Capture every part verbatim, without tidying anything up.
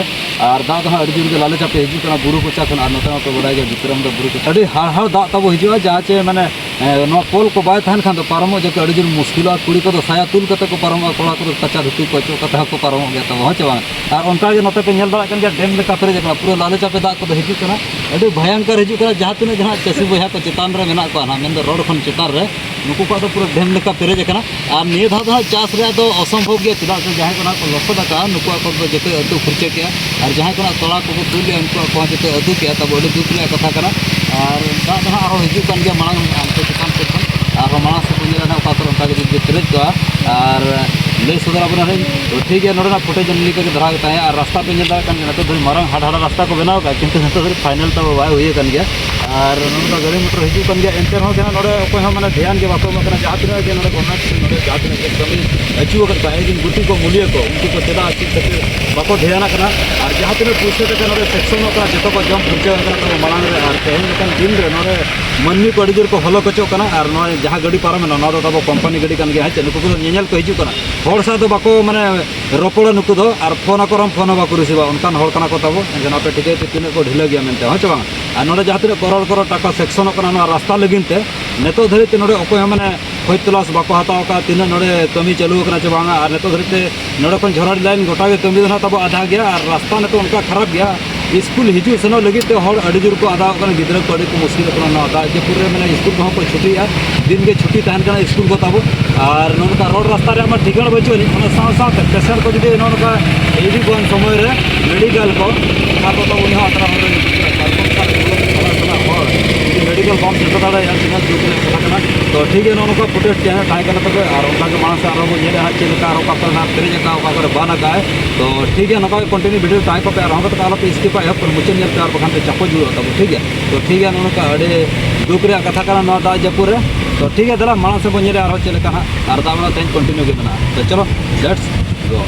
ᱠᱟᱜᱼᱟᱭ᱾ ᱟᱨ ᱫᱟᱜ ᱫᱚ ᱦᱟᱸᱜ ᱟᱹᱰᱤ ᱡᱳᱨ ᱜᱮ ᱞᱟᱞᱮ ᱪᱟᱯᱮ ᱦᱤᱡᱩᱜ ᱠᱟᱱᱟ ᱵᱩᱨᱩ ᱠᱚᱪᱟ ᱠᱷᱚᱱ, ᱟᱨ ᱱᱚᱛᱮ ᱢᱟᱯᱮ ᱵᱟᱰᱟᱭ ᱜᱮᱭᱟ ᱵᱤᱠᱨᱚᱢ ᱫᱚ ᱵᱩᱨᱩ ᱠᱚᱪᱟ, ᱟᱹᱰᱤ ᱦᱟᱲᱦᱟᱲ ᱫᱟᱜ ᱛᱟᱵᱚ ᱦᱤᱡᱩᱜᱼᱟ, ᱡᱟᱦᱟᱸ ᱪᱮ ᱢᱟᱱᱮ ᱮ, ᱱᱚᱣᱟ ᱯᱳᱞ ᱠᱚ ᱵᱟᱭ ᱛᱟᱦᱮᱱ ᱠᱷᱟᱱ ᱫᱚ ᱯᱟᱨᱚᱢᱚᱜ ᱡᱟᱠᱮ ᱟᱹᱰᱤ ᱡᱳᱨ ᱢᱩᱥᱠᱤᱞᱚᱜᱼᱟ᱾ ᱠᱩᱲᱤ ᱠᱚᱫᱚ ᱥᱟᱭᱟ ᱛᱩᱞ ᱠᱟᱛᱮ ᱠᱚ ᱯᱟᱨᱚᱢᱚᱜᱼᱟ, ᱠᱚᱲᱟ ᱠᱚᱫᱚ ᱠᱟᱪᱟ ᱫᱷᱩᱛᱤ ᱠᱚ ᱚᱪᱚᱜ ᱠᱟᱛᱮ ᱦᱚᱸᱠᱚ ᱯᱟᱨᱚᱢᱚᱜ ᱜᱮᱭᱟ ᱛᱟᱵᱚ, ᱦᱮᱸ ᱪᱮ ᱵᱟᱝ? ᱟᱨ ᱚᱱᱠᱟ ᱜᱮ ᱱᱚᱛᱮ ᱯᱮ ᱧᱮᱞ ᱫᱟᱲᱮᱭᱟᱜ ᱠᱟᱱ ᱜᱮᱭᱟ, ᱰᱮᱢ ᱞᱮᱠᱟ ᱯᱮᱨᱮᱡ ᱟᱠᱟᱱᱟ, ᱯᱩᱨᱟᱹ ᱞᱟᱞᱮ ᱪᱟᱯᱮ ᱫᱟᱜ ᱠᱚᱫᱚ ᱦᱤᱡᱩᱜ ᱠᱟᱱᱟ, ᱟᱹᱰᱤ ᱵᱷᱚᱭᱚᱝᱠᱚᱨ ᱦᱤᱡᱩᱜ ᱠᱟᱱᱟ᱾ ᱡᱟᱦᱟᱸ ᱛᱤᱱᱟᱹᱜ ᱜᱮ ᱱᱟᱦᱟᱜ ᱪᱟᱹᱥᱤ ᱵᱚᱭᱦᱟ ᱠᱚ ᱪᱮᱛᱟᱱ ᱨᱮ ᱢᱮᱱᱟᱜ ᱠᱚᱣᱟ ᱱᱟᱦᱟᱜ, ᱢᱮᱱᱫᱚ ᱨᱳᱰ ᱠᱷᱚᱱ ᱪᱮᱛᱟᱱ ᱨᱮ, ᱱᱩᱠᱩ ᱠᱚᱣᱟᱜ ᱫᱚ ᱯᱩᱨᱟᱹ ᱰᱮᱢ ᱞᱮᱠᱟ ᱯᱮᱨᱮᱡ ᱟᱠᱟᱱᱟ᱾ ᱟᱨ ᱱᱤᱭᱟᱹ ᱫᱷᱟᱣ ᱫᱚ ᱦᱟᱸᱜ ᱪᱟᱥ ᱨᱮᱭᱟᱜ ᱫᱚ ᱚᱥᱚᱢᱵᱷᱚᱵ ᱜᱮᱭᱟ, ᱪᱮᱫᱟᱜ ᱥᱮ ᱡᱟᱦᱟᱸᱭ ᱠᱚ ᱱᱟᱦᱟᱜ ᱠᱚ ᱞᱚᱥᱚᱫ ᱟᱠᱟᱫᱼᱟ, ᱱᱩᱠᱩᱣᱟᱜ ᱠᱚ ᱫᱚ ᱡᱚᱛᱚ ᱟᱹᱛᱩ ᱯᱷᱩᱨᱪᱟᱹ ᱠᱮᱜᱼᱟ᱾ ᱟᱨ ᱡᱟᱦᱟᱸᱭ ᱠᱚ ᱱᱟᱦᱟᱜ ᱛᱚᱲᱟ ᱠᱚᱠᱚ ᱛᱩᱫ ᱞᱮᱜᱼᱟ, ᱩᱱᱠᱩᱣᱟᱜ ᱠᱚᱦᱚᱸ ᱡᱚᱛᱚ ᱟᱹᱛᱩ ᱠᱮᱜᱼᱟ᱾ ᱛᱟᱵᱚ ᱟᱹᱰᱤ ᱫᱩᱠ ᱨᱮᱭᱟᱜ ᱠᱟᱛᱷᱟ ᱠᱟᱱᱟ᱾ ᱟᱨ ᱫᱟᱜ ᱫᱚ ᱦᱟᱸᱜ ᱟᱨᱦᱚᱸ ᱦᱤᱡᱩᱜ ᱠᱟᱱ ᱜᱮᱭᱟ ᱢᱟᱲᱟᱝ ᱦᱟᱱᱛᱮ ᱪᱮᱛᱟᱱ ᱥᱮᱫ ᱠᱷᱚᱱ, ᱟᱨᱦᱚᱸ ᱢᱟᱲᱟᱝ ᱥᱮᱫ ᱠᱚ ᱧᱮᱞᱟ ᱱᱟᱦᱟᱜ ᱚᱠᱟ ᱠᱚᱨᱮ ᱚᱱᱠᱟ ᱜᱮ ᱡᱩᱫᱤ ᱯᱮᱨᱮᱡ ᱠᱚᱜᱼᱟ᱾ ᱟᱨ ᱞᱟᱹᱭ ᱥᱚᱫᱚᱨ ᱟᱵᱚᱱᱟᱞᱤᱧ, ᱛᱚ ᱴᱷᱤᱠ ᱜᱮᱭᱟ, ᱱᱚᱰᱮᱱᱟᱜ ᱯᱷᱩᱴᱮᱡᱽ ᱱᱤᱝᱠᱟᱹ ᱜᱮ ᱫᱷᱟᱨᱟ ᱜᱮ ᱛᱟᱦᱮᱸᱭᱟ᱾ ᱟᱨ ᱨᱟᱥᱛᱟ ᱯᱮ ᱧᱮᱞ ᱫᱟᱲᱮᱭᱟᱜ ᱠᱟᱱ ᱜᱮᱭᱟ, ᱱᱤᱛᱚᱜ ᱫᱷᱟᱹᱨᱤᱡ ᱢᱟᱨᱟᱝ ᱦᱟᱰ ᱦᱟᱰᱟ ᱨᱟᱥᱛᱟ ᱠᱚ ᱵᱮᱱᱟᱣ ᱠᱟᱜᱼᱟ, ᱠᱤᱱᱛᱩ ᱱᱤᱛᱚᱜ ᱫᱷᱟᱹᱨᱤᱡ ᱯᱷᱟᱭᱱᱮᱞ ᱛᱟᱵᱚ ᱵᱟᱭ ᱦᱩᱭ ᱟᱠᱟᱱ ᱜᱮᱭᱟ᱾ ᱟᱨ ᱱᱚᱰᱮ ᱫᱚ ᱜᱟᱹᱰᱤ ᱢᱚᱴᱚᱨ ᱦᱤᱡᱩᱜ ᱠᱟᱱ ᱜᱮᱭᱟ, ᱮᱱᱛᱮ ᱨᱮᱦᱚᱸ ᱜᱮ ᱱᱟᱜ ᱱᱚᱰᱮ ᱚᱠᱚᱭ ᱦᱚᱸ ᱢᱟᱱᱮ ᱫᱷᱮᱭᱟᱱ ᱜᱮ ᱵᱟᱠᱚ ᱮᱢᱚᱜ ᱠᱟᱱᱟ᱾ ᱡᱟᱦᱟᱸ ᱛᱤᱱᱟᱹᱜ ᱜᱮ ᱱᱚᱰᱮ ᱜᱚᱵᱷᱚᱨᱱᱢᱮᱱᱴ ᱱᱚᱰᱮ ᱡᱟᱦᱟᱸ ᱛᱤᱱᱟᱹᱜ ᱜᱮ ᱠᱟᱹᱢᱤ ᱟᱹᱪᱩ ᱟᱠᱟᱫ ᱠᱚᱣᱟ, ᱟᱡ ᱨᱮᱱ ᱜᱩᱛᱤ ᱠᱚ ᱢᱩᱞᱤᱭᱟᱹ ᱠᱚ, ᱩᱱᱠᱩ ᱠᱚ ᱪᱮᱫᱟᱜ ᱪᱮᱫ ᱠᱷᱟᱹᱛᱤᱨ ᱵᱟᱠᱚ ᱫᱷᱮᱭᱟᱱᱟᱜ ᱠᱟᱱᱟ? ᱟᱨ ᱡᱟᱦᱟᱸ ᱛᱤᱱᱟᱹᱜ ᱯᱩᱭᱥᱟᱹ ᱴᱟᱠᱟ ᱱᱚᱰᱮ ᱥᱮᱠᱥᱚᱱᱚᱜ ᱠᱟᱱᱟ, ᱡᱚᱛᱚ ᱠᱚ ᱡᱚᱢ ᱯᱷᱩᱨᱪᱟᱹ ᱟᱠᱟᱱᱟ ᱛᱟᱵᱚ ᱢᱟᱲᱟᱝ ᱨᱮ᱾ ᱟᱨ ᱛᱮᱦᱮᱧ ᱞᱮᱠᱟᱱ ᱫᱤᱱ ᱨᱮ ᱱᱚᱰᱮ ᱢᱟᱹᱱᱢᱤ ᱠᱚ ᱟᱹᱰᱤ ᱡᱳᱨ ᱠᱚ ᱦᱚᱞᱚ ᱠᱚᱪᱚᱜ ᱠᱟᱱᱟ᱾ ᱟᱨ ᱱᱚᱣᱟ ᱡᱟᱦᱟᱸ ᱜᱟᱹᱰᱤ ᱯᱟᱨᱚᱢᱮᱱᱟ, ᱱᱚᱣᱟ ᱫᱚ ᱛᱟᱵᱚ ᱠᱳᱢᱯᱟᱱᱤ ᱜᱟᱹᱰᱤ ᱠᱟᱱ ᱜᱮᱭᱟ, ᱦᱮᱸ ᱪᱮ? ᱱᱩᱠᱩ ᱠᱚᱫᱚ ᱧᱮᱧᱮᱞ ᱠᱚ ᱦᱤᱡᱩᱜ ᱠᱟᱱᱟ, ᱦᱚᱲ ᱥᱟᱶ ᱫᱚ ᱵᱟᱠᱚ ᱢᱟᱱᱮ ᱨᱚᱯᱚᱲᱟ ᱱᱩᱠᱩ ᱫᱚ, ᱟᱨ ᱯᱷᱳᱱ ᱟᱠᱚ ᱨᱮᱦᱚᱸ ᱯᱷᱳᱱ ᱦᱚᱸ ᱵᱟᱠᱚ ᱨᱤᱥᱤᱵᱟ, ᱚᱱᱠᱟᱱ ᱦᱚᱲ ᱠᱟᱱᱟ ᱠᱚ ᱛᱟᱵᱚ᱾ ᱮᱱᱠᱷᱟᱱ ᱟᱯᱮ ᱴᱷᱤᱠᱟᱹᱭ ᱯᱮ ᱛᱤᱱᱟᱹᱜ ᱠᱚ ᱰᱷᱤᱞᱟᱹ ᱜᱮᱭᱟ ᱢᱮᱱᱛᱮ, ᱦᱮᱸ ᱪᱮ ᱵᱟᱝ? ᱟᱨ ᱱᱚᱰᱮ ᱡᱟᱦᱟᱸ ᱛᱤᱱᱟᱹᱜ ᱠᱚᱨᱳᱲ ᱠᱚᱨᱳᱲ ᱴᱟᱠᱟ ᱥᱮᱠᱥᱚᱱᱚᱜ ᱠᱟᱱᱟ ᱱᱚᱣᱟ ᱨᱟᱥᱛᱟ ᱞᱟᱹᱜᱤᱫ ᱛᱮ, ᱱᱤᱛᱚᱜ ᱫᱷᱟᱹᱨᱤᱡ ᱛᱮ ᱱᱚᱰᱮ ᱚᱠᱚᱭ ᱦᱚᱸ ᱢᱟᱱᱮ ᱠᱷᱚᱡᱽ ᱛᱚᱞᱟᱥ ᱵᱟᱠᱚ ᱦᱟᱛᱟᱣ ᱟᱠᱟᱫᱼᱟ, ᱛᱤᱱᱟᱹᱜ ᱱᱚᱰᱮ ᱠᱟᱹᱢᱤ ᱪᱟᱹᱞᱩ ᱟᱠᱟᱱᱟ ᱪᱮ ᱵᱟᱝᱟ᱾ ᱟᱨ ᱱᱤᱛᱚᱜ ᱫᱷᱟᱹᱨᱤᱡ ᱛᱮ ᱱᱚᱰᱮ ᱠᱷᱚᱱ ᱡᱷᱚᱨᱟᱰᱤ ᱞᱟᱭᱤᱱ ᱜᱚᱴᱟ ᱜᱮ ᱠᱟᱹᱢᱤ ᱫᱚ ᱱᱟᱦᱟᱜ ᱛᱟᱵᱚ ᱟᱫᱷᱟ ᱜᱮᱭᱟ, ᱟᱨ ᱨᱟᱥᱛᱟ ᱱᱤᱛᱚᱜ ᱚᱱᱠᱟ ᱠᱷᱟᱨᱟᱯ ᱜᱮᱭᱟ᱾ ᱥᱠᱩᱞ ᱦᱤᱡᱩᱜ ᱥᱮᱱᱚᱜ ᱞᱟᱹᱜᱤᱫ ᱛᱮ ᱦᱚᱲ ᱟᱹᱰᱤ ᱡᱳᱨ ᱠᱚ ᱟᱫᱟᱣᱚᱜ ᱠᱟᱱᱟ, ᱜᱤᱫᱽᱨᱟᱹ ᱠᱚ ᱟᱹᱰᱤ ᱠᱚ ᱢᱩᱥᱠᱤᱞᱚᱜ ᱠᱟᱱᱟ᱾ ᱱᱚᱣᱟ ᱫᱟᱜ ᱡᱟᱹᱯᱩᱫ ᱨᱮ ᱢᱟᱱᱮ ᱥᱠᱩᱞ ᱠᱚᱦᱚᱸ ᱠᱚ ᱪᱷᱩᱴᱤᱭᱮᱜᱼᱟ, ᱫᱤᱱ ᱜᱮ ᱪᱷᱩᱴᱤ ᱛᱟᱦᱮᱱ ᱠᱟᱱᱟ ᱥᱠᱩᱞ ᱠᱚ ᱛᱟᱵᱚ᱾ ᱟᱨ ᱱᱚᱜᱼᱚ ᱱᱚᱝᱠᱟ ᱨᱳᱰ ᱨᱟᱥᱛᱟ ᱨᱮᱭᱟᱜ ᱢᱟ ᱴᱷᱤᱠᱟᱹᱱ ᱵᱟᱹᱪᱩᱜ ᱟᱹᱱᱤᱡ᱾ ᱚᱱᱟ ᱥᱟᱶᱛᱮ ᱯᱮᱥᱮᱱᱴ ᱠᱚ ᱡᱩᱫᱤ ᱱᱚᱜᱼᱚ ᱱᱚᱝᱠᱟ ᱤᱫᱤ ᱠᱚᱣᱟ ᱥᱚᱢᱚᱭ ᱨᱮ ᱢᱮᱰᱤᱠᱮᱞ ᱠᱚ, ᱮᱱᱠᱷᱟᱱ ᱫᱚ ᱩᱱᱤ ᱦᱚᱸ ᱟᱛᱨᱟ ᱦᱚᱲ ᱨᱮ ᱯᱟᱨᱠᱚᱢ ᱥᱟᱵ ᱨᱩᱣᱟᱹ ᱪᱟᱞᱟᱜ ᱠᱟᱱᱟ ᱦᱚᱲ, ᱡᱩᱫᱤ ᱢᱮᱰᱤᱠᱮᱞ ᱵᱟᱢ ᱥᱮᱴᱮᱨ ᱫᱟᱲᱮᱭᱟᱜᱼᱟ, ᱛᱤᱱᱟᱹᱜ ᱫᱩᱠ ᱨᱮᱭᱟᱜ ᱠᱟᱛᱷᱟ ᱠᱟᱱᱟ᱾ ᱛᱚ ᱴᱷᱤᱠ ᱜᱮᱭᱟ, ᱱᱚᱜᱼᱚ ᱱᱚᱝᱠᱟ ᱯᱷᱩᱴᱮᱡᱽ ᱛᱟᱦᱮᱸ ᱠᱟᱱᱟ᱾ ᱛᱚᱵᱮ ᱟᱨ ᱚᱱᱠᱟ ᱜᱮ ᱢᱟᱲᱟᱝ ᱥᱮᱫ ᱟᱨᱦᱚᱸ ᱵᱚᱱ ᱧᱮᱞᱟ ᱦᱟᱸᱜ ᱪᱮᱫ ᱞᱮᱠᱟ ᱟᱨᱦᱚᱸ ᱚᱠᱟ ᱠᱚᱨᱮ ᱦᱟᱸᱜ ᱯᱮᱨᱮᱡ ᱟᱠᱟᱫ, ᱚᱠᱟ ᱠᱚᱨᱮ ᱵᱟᱱ ᱟᱠᱟᱫ᱾ ᱛᱚ ᱴᱷᱤᱠ ᱜᱮᱭᱟ, ᱱᱚᱝᱠᱟ ᱜᱮ ᱠᱚᱱᱴᱤᱱᱤᱭᱩ ᱵᱷᱤᱰᱤᱭᱳ ᱛᱟᱦᱮᱸ ᱠᱚᱜ ᱯᱮ, ᱟᱨ ᱦᱚᱸ ᱠᱟᱛᱮ ᱟᱞᱚ ᱯᱮ ᱥᱠᱤᱯᱟ, ᱮᱦᱚᱵ ᱠᱷᱚᱱ ᱢᱩᱪᱟᱹᱫ ᱧᱮᱞ ᱯᱮ, ᱟᱨ ᱵᱟᱠᱷᱟᱱ ᱯᱮ ᱪᱟᱯᱚ ᱡᱩᱲᱟᱹᱜ ᱛᱟᱵᱚ, ᱴᱷᱤᱠ ᱜᱮᱭᱟ᱾ ᱛᱚ ᱴᱷᱤᱠ ᱜᱮᱭᱟ, ᱱᱚᱜᱼᱚ ᱱᱚᱝᱠᱟ ᱟᱹᱰᱤ ᱫᱩᱠ ᱨᱮᱭᱟᱜ ᱠᱟᱛᱷᱟ ᱠᱟᱱᱟ ᱱᱚᱣᱟ ᱫᱟᱜ ᱡᱟᱹᱯᱩᱫ ᱨᱮ᱾ ᱛᱚ ᱴᱷᱤᱠ ᱜᱮᱭᱟ, ᱫᱮᱞᱟ ᱢᱟᱲᱟᱝ ᱥᱮᱫ ᱵᱚᱱ ᱧᱮᱞᱟ ᱟᱨᱦᱚᱸ ᱪᱮᱫ ᱞᱮᱠᱟ ᱦᱟᱸᱜ, ᱟᱨ ᱫᱟᱜ ᱵᱟᱲᱟ ᱛᱮᱦᱮᱧ ᱠᱚᱱᱴᱤᱱᱤᱭᱩ ᱜᱮ ᱢᱮᱱᱟᱜᱼᱟ᱾ ᱛᱚ ᱪᱚᱞᱚ, let's go.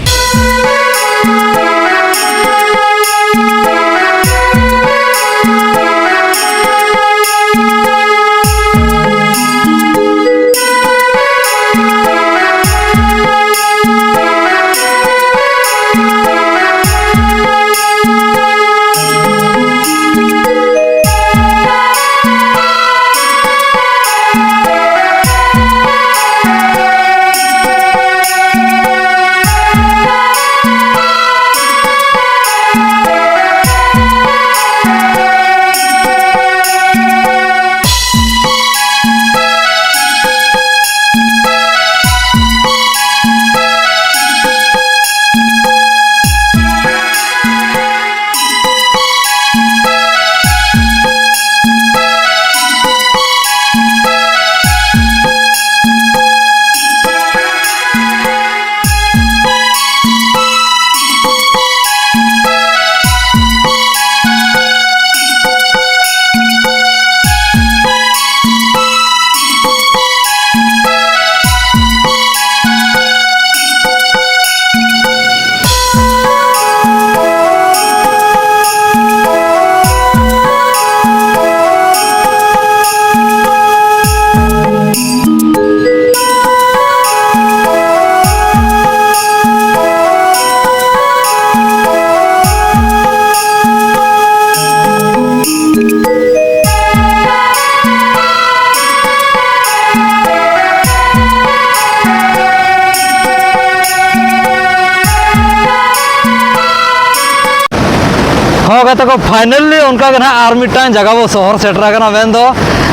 ᱦᱚᱸ ᱜᱟᱛᱮ ᱠᱚ, finally ᱚᱱᱠᱟ ᱜᱮ ᱱᱟᱦᱟᱜ ᱟᱨ ᱢᱤᱫᱴᱟᱝ ᱡᱟᱭᱜᱟ ᱵᱚ ᱥᱚᱦᱚᱨ ᱥᱮᱴᱮᱨ ᱟᱠᱟᱱᱟ, ᱢᱮᱱᱫᱚ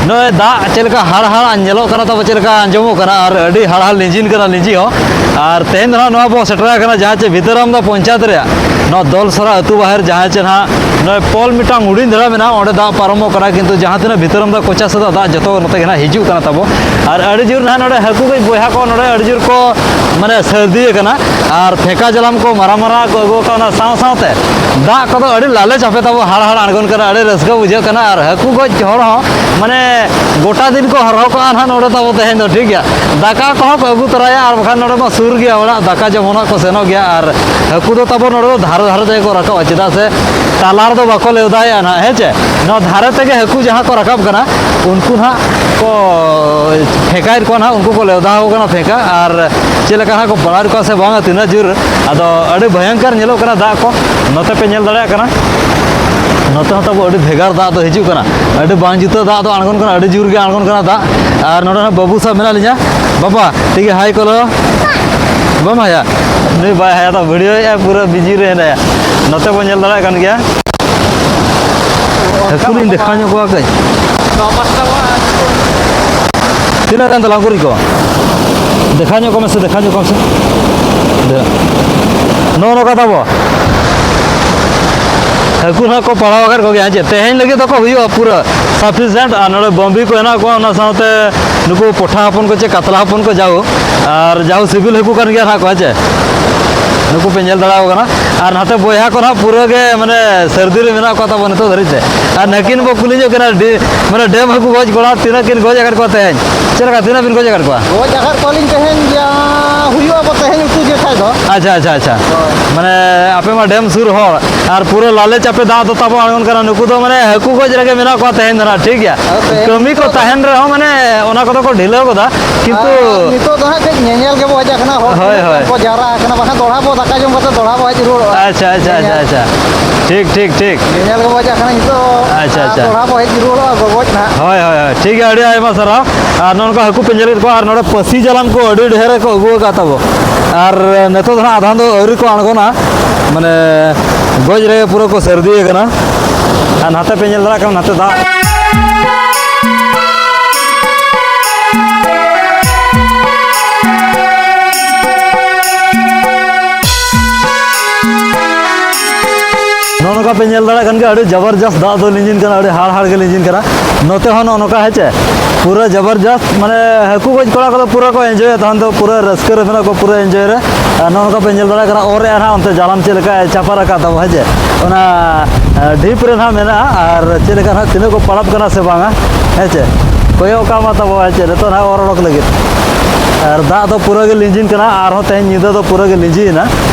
ᱱᱚᱜᱼᱚᱭ ᱫᱟᱜ ᱪᱮᱫ ᱞᱮᱠᱟ ᱦᱟᱲ ᱦᱟᱲ ᱧᱮᱞᱚᱜ ᱠᱟᱱᱟ ᱛᱟᱵᱚ, ᱪᱮᱫ ᱞᱮᱠᱟ ᱟᱸᱡᱚᱢᱚᱜ ᱠᱟᱱᱟ, ᱟᱨ ᱟᱹᱰᱤ ᱦᱟᱲ ᱦᱟᱲ ᱞᱤᱸᱡᱤᱱ ᱠᱟᱱᱟ ᱞᱤᱸᱡᱤ ᱦᱚᱸ᱾ ᱟᱨ ᱛᱮᱦᱮᱧ ᱫᱚ ᱱᱟᱦᱟᱜ ᱱᱚᱣᱟ ᱵᱚ ᱥᱮᱴᱮᱨ ᱟᱠᱟᱱᱟ ᱡᱟᱦᱟᱸ ᱪᱮ ᱵᱷᱤᱛᱟᱹᱨᱟᱢᱫᱟ ᱯᱚᱧᱪᱟᱭᱮᱛ ᱨᱮᱭᱟᱜ ᱱᱚᱣᱟ ᱫᱚᱞᱥᱚᱨᱟ ᱟᱹᱛᱩ ᱵᱟᱦᱮᱨ, ᱡᱟᱦᱟᱸ ᱪᱮ ᱱᱟᱦᱟᱜ ᱱᱚᱜᱼᱚᱭ ᱯᱳᱞ ᱢᱤᱫᱴᱟᱝ ᱦᱩᱰᱤᱧ ᱫᱷᱟᱨᱟ ᱢᱮᱱᱟᱜᱼᱟ, ᱚᱸᱰᱮ ᱫᱟᱜ ᱯᱟᱨᱚᱢᱚᱜ ᱠᱟᱱᱟ, ᱠᱤᱱᱛᱩ ᱡᱟᱦᱟᱸ ᱛᱤᱱᱟᱹᱜ ᱵᱷᱤᱛᱟᱹᱨᱟᱢᱫᱟ ᱠᱚᱪᱟ ᱥᱮᱫ ᱫᱟᱜ ᱡᱚᱛᱚ ᱱᱚᱛᱮ ᱜᱮ ᱱᱟᱦᱟᱜ ᱦᱤᱡᱩᱜ ᱠᱟᱱᱟ ᱛᱟᱵᱚ᱾ ᱟᱨ ᱟᱹᱰᱤ ᱡᱳᱨ ᱱᱟᱦᱟᱜ ᱱᱚᱰᱮ ᱦᱟᱹᱠᱩ ᱜᱚᱡ ᱵᱚᱭᱦᱟ ᱠᱚ ᱱᱚᱰᱮ ᱟᱹᱰᱤ ᱡᱳᱨ ᱠᱚ ᱢᱟᱱᱮ ᱥᱟᱹᱨᱫᱤ ᱟᱠᱟᱱᱟ᱾ ᱟᱨ ᱯᱷᱮᱸᱠᱟ ᱡᱟᱞᱟᱢ ᱠᱚ ᱢᱟᱨᱟᱝ ᱢᱟᱨᱟᱝ ᱠᱚ ᱟᱹᱜᱩ ᱟᱠᱟᱫ, ᱚᱱᱟ ᱥᱟᱶ ᱥᱟᱶᱛᱮ ᱫᱟᱜ ᱠᱚᱫᱚ ᱟᱹᱰᱤ ᱞᱟᱞᱮ ᱪᱟᱯᱮ ᱛᱟᱵᱚ ᱦᱟᱲ ᱦᱟᱲ ᱟᱬᱜᱚᱱ ᱠᱟᱱᱟ, ᱟᱹᱰᱤ ᱨᱟᱹᱥᱠᱟᱹ ᱵᱩᱡᱷᱟᱹᱜ ᱠᱟᱱᱟ᱾ ᱟᱨ ᱦᱟᱹᱠᱩ ᱜᱚᱡ ᱦᱚᱲ ᱦᱚᱸ ᱢᱟᱱᱮ ᱜᱚᱴᱟ ᱫᱤᱱ ᱠᱚ ᱦᱚᱨᱦᱚ ᱠᱚᱜᱼᱟ ᱱᱟᱦᱟᱜ ᱱᱚᱰᱮ ᱛᱟᱵᱚ ᱛᱮᱦᱮᱧ ᱫᱚ, ᱴᱷᱤᱠ ᱜᱮᱭᱟ᱾ ᱫᱟᱠᱟ ᱠᱚᱦᱚᱸ ᱠᱚ ᱟᱹᱜᱩ ᱛᱚᱨᱟᱭᱟ, ᱟᱨ ᱵᱟᱠᱷᱟᱱ ᱱᱚᱰᱮ ᱢᱟ ᱥᱩᱨ ᱜᱮᱭᱟ ᱚᱲᱟᱜ, ᱫᱟᱠᱟ ᱡᱚᱢ ᱦᱚᱸ ᱱᱟᱦᱟᱜ ᱠᱚ ᱥᱮᱱᱚᱜ ᱜᱮᱭᱟ᱾ ᱟᱨ ᱦᱟᱹᱠᱩ ᱫᱚ ᱛᱟᱵᱚ ᱱᱚᱰᱮ ᱫᱚ ᱫᱷᱟᱨᱮ ᱫᱷᱟᱨᱮ ᱛᱮᱜᱮ ᱠᱚ ᱨᱟᱠᱟᱵᱼᱟ, ᱪᱮᱫᱟᱜ ᱥᱮ ᱛᱟᱞᱟ ᱨᱮᱫᱚ ᱵᱟᱠᱚ ᱞᱮᱣᱫᱟᱭᱮᱜᱼᱟ ᱱᱟᱦᱟᱜ, ᱦᱮᱸ ᱪᱮ? ᱱᱚᱣᱟ ᱫᱷᱟᱨᱮ ᱛᱮᱜᱮ ᱦᱟᱹᱠᱩ ᱡᱟᱦᱟᱸ ᱠᱚ ᱨᱟᱠᱟᱵ ᱠᱟᱱᱟ, ᱩᱱᱠᱩ ᱱᱟᱦᱟᱜ ᱠᱚ ᱯᱷᱮᱸᱠᱟᱭᱮᱫ ᱠᱚᱣᱟ ᱱᱟᱦᱟᱜ, ᱩᱱᱠᱩ ᱠᱚ ᱞᱮᱣᱫᱟ ᱟᱠᱚ ᱠᱟᱱᱟ ᱯᱷᱮᱸᱠᱟ᱾ ᱟᱨ ᱪᱮᱫ ᱞᱮᱠᱟ ᱱᱟᱦᱟᱜ ᱠᱚ ᱯᱟᱲᱟᱣᱮᱫ ᱠᱚᱣᱟ ᱥᱮ ᱵᱟᱝᱟ, ᱛᱤᱱᱟᱹᱜ ᱡᱳᱨ, ᱟᱫᱚ ᱟᱹᱰᱤ ᱵᱷᱚᱭᱚᱝᱠᱚᱨ ᱧᱮᱞᱚᱜ ᱠᱟᱱᱟ ᱫᱟᱜ ᱠᱚ᱾ ᱱᱚᱛᱮ ᱯᱮ ᱧᱮᱞ ᱫᱟᱲᱮᱭᱟᱜ ᱠᱟᱱᱟ, ᱱᱚᱛᱮ ᱦᱚᱸ ᱛᱟᱵᱚ ᱟᱹᱰᱤ ᱵᱷᱮᱜᱟᱨ ᱫᱟᱜ ᱫᱚ ᱦᱤᱡᱩᱜ ᱠᱟᱱᱟ, ᱟᱹᱰᱤ ᱵᱟᱝ ᱡᱩᱛᱟᱹ ᱫᱟᱜ ᱫᱚ ᱟᱬᱜᱚᱱ ᱠᱟᱱᱟ, ᱟᱹᱰᱤ ᱡᱳᱨ ᱜᱮ ᱟᱬᱜᱚᱱ ᱠᱟᱱᱟ ᱫᱟᱜ᱾ ᱟᱨ ᱱᱚᱰᱮ ᱦᱚᱸ ᱵᱟᱹᱵᱩ ᱥᱟᱶ ᱢᱮᱱᱟᱜ ᱞᱤᱧᱟ᱾ ᱵᱟᱵᱟ, ᱴᱷᱤᱠ ᱜᱮᱭᱟ, ᱦᱟᱭ ᱠᱚᱞᱚ᱾ ᱵᱟᱢ ᱦᱟᱭᱟ? ᱱᱩᱭ ᱵᱟᱭ ᱦᱟᱭᱟ, ᱛᱚ ᱵᱷᱤᱰᱤᱭᱳᱭᱮᱫᱼᱟ, ᱯᱩᱨᱟᱹ ᱵᱤᱡᱤ ᱨᱮ ᱦᱮᱱᱟᱭᱟ᱾ ᱱᱚᱛᱮ ᱵᱚᱱ ᱧᱮᱞ ᱫᱟᱲᱮᱭᱟᱜ ᱠᱟᱱ ᱜᱮᱭᱟ᱾ ᱦᱟᱹᱠᱩ ᱞᱤᱧ ᱫᱮᱠᱷᱟᱣ ᱧᱚᱜ ᱠᱚᱣᱟ ᱠᱟᱹᱡ᱾ ᱛᱤᱱᱟᱹᱜ ᱜᱟᱱ ᱫᱚ ᱞᱟᱝᱜᱩᱨᱤ ᱠᱚ? ᱫᱮᱠᱷᱟᱣ ᱧᱚᱜ ᱠᱚᱢ ᱥᱮ, ᱫᱮᱠᱷᱟᱣ ᱧᱚᱜ ᱠᱚᱢ ᱥᱮ᱾ ᱫᱮ-, ᱱᱚᱜᱼᱚ ᱱᱚᱝᱠᱟ ᱛᱟᱵᱚ᱾ ᱦᱟᱹᱠᱩ ᱱᱟᱦᱟᱜ ᱠᱚ ᱯᱟᱲᱟᱣ ᱟᱠᱟᱫ ᱠᱚᱜᱮᱭᱟ, ᱦᱮᱸ ᱪᱮ? ᱛᱮᱦᱮᱧ ᱞᱟᱹᱜᱤᱫ ᱫᱚᱠᱚ ᱦᱩᱭᱩᱜᱼᱟ ᱯᱩᱨᱟᱹ sufficient᱾ ᱟᱨ ᱱᱚᱰᱮ ᱵᱟᱹᱢᱵᱤ ᱠᱚ ᱦᱮᱱᱟᱜ ᱠᱚᱣᱟ, ᱚᱱᱟ ᱥᱟᱶᱛᱮ ᱱᱩᱠᱩ ᱯᱚᱴᱷᱟ ᱦᱚᱯᱚᱱ ᱠᱚ ᱪᱮ ᱠᱟᱛᱞᱟ ᱦᱚᱯᱚᱱ ᱠᱚ, ᱡᱟᱣ ᱟᱨ ᱡᱟᱣ ᱥᱤᱵᱤᱞ ᱦᱟᱹᱠᱩ ᱠᱟᱱ ᱜᱮᱭᱟ ᱱᱟᱦᱟᱜ ᱠᱚ, ᱦᱮᱸ ᱪᱮ? ᱱᱩᱠᱩ ᱯᱮ ᱧᱮᱞ ᱫᱟᱲᱮᱭᱟᱠᱚ ᱠᱟᱱᱟ᱾ ᱟᱨ ᱱᱟᱛᱮ ᱵᱚᱭᱦᱟ ᱠᱚ ᱱᱟᱦᱟᱜ ᱯᱩᱨᱟᱹ ᱜᱮ ᱢᱟᱱᱮ ᱥᱟᱹᱨᱫᱤ ᱨᱮ ᱢᱮᱱᱟᱜ ᱠᱚᱣᱟ ᱛᱟᱵᱚᱱ ᱱᱤᱛᱚᱜ ᱫᱷᱟᱹᱨᱤᱡ ᱛᱮ᱾ ᱟᱨ ᱱᱟᱹᱠᱤᱱ ᱵᱚ ᱠᱩᱞᱤ ᱧᱚᱜ ᱠᱤᱱᱟ, ᱰᱤ-, ᱢᱟᱱᱮ ᱰᱮᱢ ᱦᱟᱹᱠᱩ ᱜᱚᱡ ᱠᱚᱲᱟ ᱛᱤᱱᱟᱹᱜ ᱠᱤᱱ ᱜᱚᱡ ᱟᱠᱟᱫ ᱠᱚᱣᱟ ᱛᱮᱦᱮᱧ? ᱪᱮᱫ ᱞᱮᱠᱟ, ᱛᱤᱱᱟᱹᱜ ᱵᱤᱱ ᱜᱚᱡ ᱟᱠᱟᱫ ᱠᱚᱣᱟ? ᱜᱚᱡ ᱟᱠᱟᱫ ᱠᱚᱣᱟᱞᱤᱧ ᱛᱮᱦᱮᱧ ᱡᱟ ᱦᱩᱭᱩᱜᱼᱟ ᱵᱚ ᱛᱮᱦᱮᱧ ᱩᱛᱩ ᱡᱮ ᱠᱷᱟᱡ ᱫᱚ᱾ ᱟᱪᱪᱷᱟ, ᱟᱪᱪᱷᱟ, ᱟᱪᱪᱷᱟ᱾ ᱦᱳᱭ᱾ ᱢᱟᱱᱮ ᱟᱯᱮ ᱢᱟ ᱰᱮᱢ ᱥᱩᱨ ᱦᱚᱲ, ᱟᱨ ᱯᱩᱨᱟᱹ ᱞᱟᱞᱮ ᱪᱟᱯᱮ ᱫᱟᱜ ᱫᱚ ᱛᱟᱵᱚ ᱟᱬᱜᱚᱱ ᱠᱟᱱᱟ᱾ ᱱᱩᱠᱩ ᱫᱚ ᱢᱟᱱᱮ ᱦᱟᱹᱠᱩ ᱜᱚᱡ ᱨᱮᱜᱮ ᱢᱮᱱᱟᱜ ᱠᱚᱣᱟ ᱛᱮᱦᱮᱧ ᱫᱚ ᱱᱟᱦᱟᱜ, ᱴᱷᱤᱠ ᱜᱮᱭᱟ᱾ ᱟᱫᱚ ᱛᱮᱦᱮᱧ ᱠᱟᱹᱢᱤ ᱠᱚ ᱱᱤᱛᱚᱜ ᱫᱚ ᱛᱟᱦᱮᱱ ᱨᱮᱦᱚᱸ ᱢᱟᱱᱮ ᱚᱱᱟ ᱠᱚᱫᱚ ᱠᱚ ᱰᱷᱤᱞᱟᱹᱣ ᱜᱚᱫᱟ, ᱠᱤᱱᱛᱩ ᱟᱨ ᱱᱤᱛᱚᱜ ᱫᱚ ᱦᱟᱸᱜ ᱠᱟᱹᱡ ᱧᱮᱧᱮᱞ ᱜᱮᱵᱚ ᱦᱮᱡ ᱟᱠᱟᱱᱟ, ᱦᱚᱲ ᱦᱳᱭ, ᱛᱤᱱᱟᱹᱜ ᱦᱳᱭ᱾ ᱜᱟᱱ ᱠᱚ ᱡᱟᱣᱨᱟ ᱟᱠᱟᱱᱟ, ᱵᱟᱠᱷᱟᱱ ᱫᱚᱲᱦᱟ ᱵᱚ ᱫᱟᱠᱟ ᱡᱚᱢ ᱠᱟᱛᱮ ᱫᱚᱲᱦᱟ ᱵᱚ ᱦᱮᱡ ᱨᱩᱣᱟᱹᱲᱚᱜᱼᱟ᱾ ᱟᱪᱪᱷᱟ, ᱟᱪᱪᱷᱟ, ᱟᱪᱪᱷᱟ, ᱧᱮᱧᱮᱞ᱾ ᱟᱪᱪᱷᱟ᱾ ᱴᱷᱤᱠ, ᱴᱷᱤᱠ, ᱴᱷᱤᱠ᱾ ᱧᱮᱧᱮᱞ ᱜᱮᱵᱚ ᱦᱮᱡ ᱟᱠᱟᱱᱟ ᱱᱤᱛᱚᱜ, ᱟᱪᱪᱷᱟ, ᱟᱨ ᱟᱪᱪᱷᱟ᱾ ᱫᱚᱲᱦᱟ ᱵᱚ ᱦᱮᱡ ᱨᱩᱣᱟᱹᱲᱚᱜᱼᱟ ᱜᱚᱜᱚᱡ ᱱᱟᱦᱟᱜ᱾ ᱦᱳᱭ, ᱦᱳᱭ, ᱦᱳᱭ᱾ ᱴᱷᱤᱠ ᱜᱮᱭᱟ, ᱟᱹᱰᱤ ᱟᱭᱢᱟ ᱥᱟᱨᱦᱟᱣ᱾ ᱟᱨ ᱱᱚᱜᱼᱚ ᱱᱚᱝᱠᱟ ᱦᱟᱹᱠᱩ ᱯᱮ ᱧᱮᱞᱮᱫ ᱠᱚᱣᱟ, ᱟᱨ ᱱᱚᱰᱮ ᱯᱟᱹᱥᱤ ᱡᱟᱞᱟᱢ ᱠᱚ ᱟᱹᱰᱤ ᱰᱷᱮᱨ ᱠᱚ ᱟᱹᱜᱩ ᱟᱠᱟᱫ ᱛᱟᱵᱚ᱾ ᱟᱨ ᱱᱤᱛᱚᱜ ᱫᱚ ᱱᱟᱦᱟᱜ ᱟᱫᱷᱟᱱ ᱫᱚ ᱟᱹᱣᱨᱤ ᱠᱚ ᱟᱬᱜᱚᱱᱟ᱾ ᱢᱟᱱᱮ ᱜᱚᱡ ᱨᱮᱜᱮ ᱯᱩᱨᱟᱹ ᱠᱚ ᱥᱟᱹᱨᱫᱤ ᱟᱠᱟᱱᱟ᱾ ᱟᱨ ᱱᱟᱛᱮ ᱯᱮ ᱧᱮᱞ ᱫᱟᱲᱮᱭᱟᱜ ᱠᱟᱱᱟ, ᱱᱟᱛᱮ ᱫᱟᱜ᱾ ᱱᱚᱜᱼᱚ ᱱᱚᱝᱠᱟ ᱯᱮ ᱧᱮᱞ ᱫᱟᱲᱮᱭᱟᱜ ᱠᱟᱱ ᱜᱮᱭᱟ, ᱟᱹᱰᱤ ᱡᱟᱵᱚᱨᱡᱟᱥᱛ ᱫᱟᱜ ᱫᱚ ᱞᱤᱸᱡᱤᱱ ᱠᱟᱱᱟ, ᱟᱹᱰᱤ ᱦᱟᱲ ᱦᱟᱲ ᱜᱮ ᱞᱤᱸᱡᱤᱱ ᱠᱟᱱᱟ᱾ ᱱᱚᱛᱮ ᱦᱚᱸ ᱱᱚᱜᱼᱚ ᱱᱚᱝᱠᱟ, ᱦᱮᱸ ᱪᱮ, ᱯᱩᱨᱟᱹ ᱡᱟᱵᱚᱨᱡᱟᱥᱛ, ᱢᱟᱱᱮ ᱦᱟᱹᱠᱩ ᱜᱚᱡ ᱠᱚᱲᱟ ᱠᱚᱫᱚ ᱯᱩᱨᱟᱹ ᱠᱚ ᱮᱱᱡᱚᱭᱟ, ᱛᱟᱦᱮᱱ ᱫᱚ ᱯᱩᱨᱟᱹ ᱨᱟᱹᱥᱠᱟᱹ ᱨᱮ ᱢᱮᱱᱟᱜ ᱠᱚᱣᱟ, ᱯᱩᱨᱟᱹ ᱮᱱᱡᱚᱭ ᱨᱮ᱾ ᱟᱨ ᱱᱚᱜᱼᱚ ᱱᱚᱝᱠᱟ ᱯᱮ ᱧᱮᱞ ᱫᱟᱲᱮᱭᱟᱜ ᱠᱟᱱᱟ, ᱚᱨ ᱨᱮᱭᱟᱜ ᱱᱟᱦᱟᱜ ᱚᱱᱛᱮ ᱡᱟᱞᱟᱢ ᱪᱮᱫ ᱞᱮᱠᱟᱭ ᱪᱟᱯᱟᱫ ᱟᱠᱟᱫ ᱛᱟᱵᱚ, ᱦᱮᱸ ᱪᱮ, ᱚᱱᱟ ᱰᱷᱤᱯ ᱨᱮ ᱱᱟᱦᱟᱜ ᱢᱮᱱᱟᱜᱼᱟ᱾ ᱟᱨ ᱪᱮᱫ ᱞᱮᱠᱟ ᱱᱟᱦᱟᱜ ᱛᱤᱱᱟᱹᱜ ᱠᱚ ᱯᱟᱲᱟᱯ ᱠᱟᱱᱟ ᱥᱮ ᱵᱟᱝᱟ, ᱦᱮᱸ ᱪᱮ, ᱠᱚᱭᱚᱜ ᱠᱟᱜ ᱢᱟ ᱛᱟᱵᱚ, ᱦᱮᱸ ᱪᱮ, ᱱᱤᱛᱚᱜ ᱱᱟᱦᱟᱜ ᱚᱨ ᱚᱰᱚᱠ ᱞᱟᱹᱜᱤᱫ᱾ ᱟᱨ ᱫᱟᱜ ᱫᱚ ᱯᱩᱨᱟᱹ ᱜᱮ ᱞᱤᱸᱡᱤᱱ ᱠᱟᱱᱟ, ᱟᱨᱦᱚᱸ ᱛᱮᱦᱮᱧ ᱧᱤᱫᱟᱹ ᱫᱚ ᱯᱩᱨᱟᱹ ᱜᱮ ᱞᱤᱸᱡᱤᱭᱮᱱᱟ᱾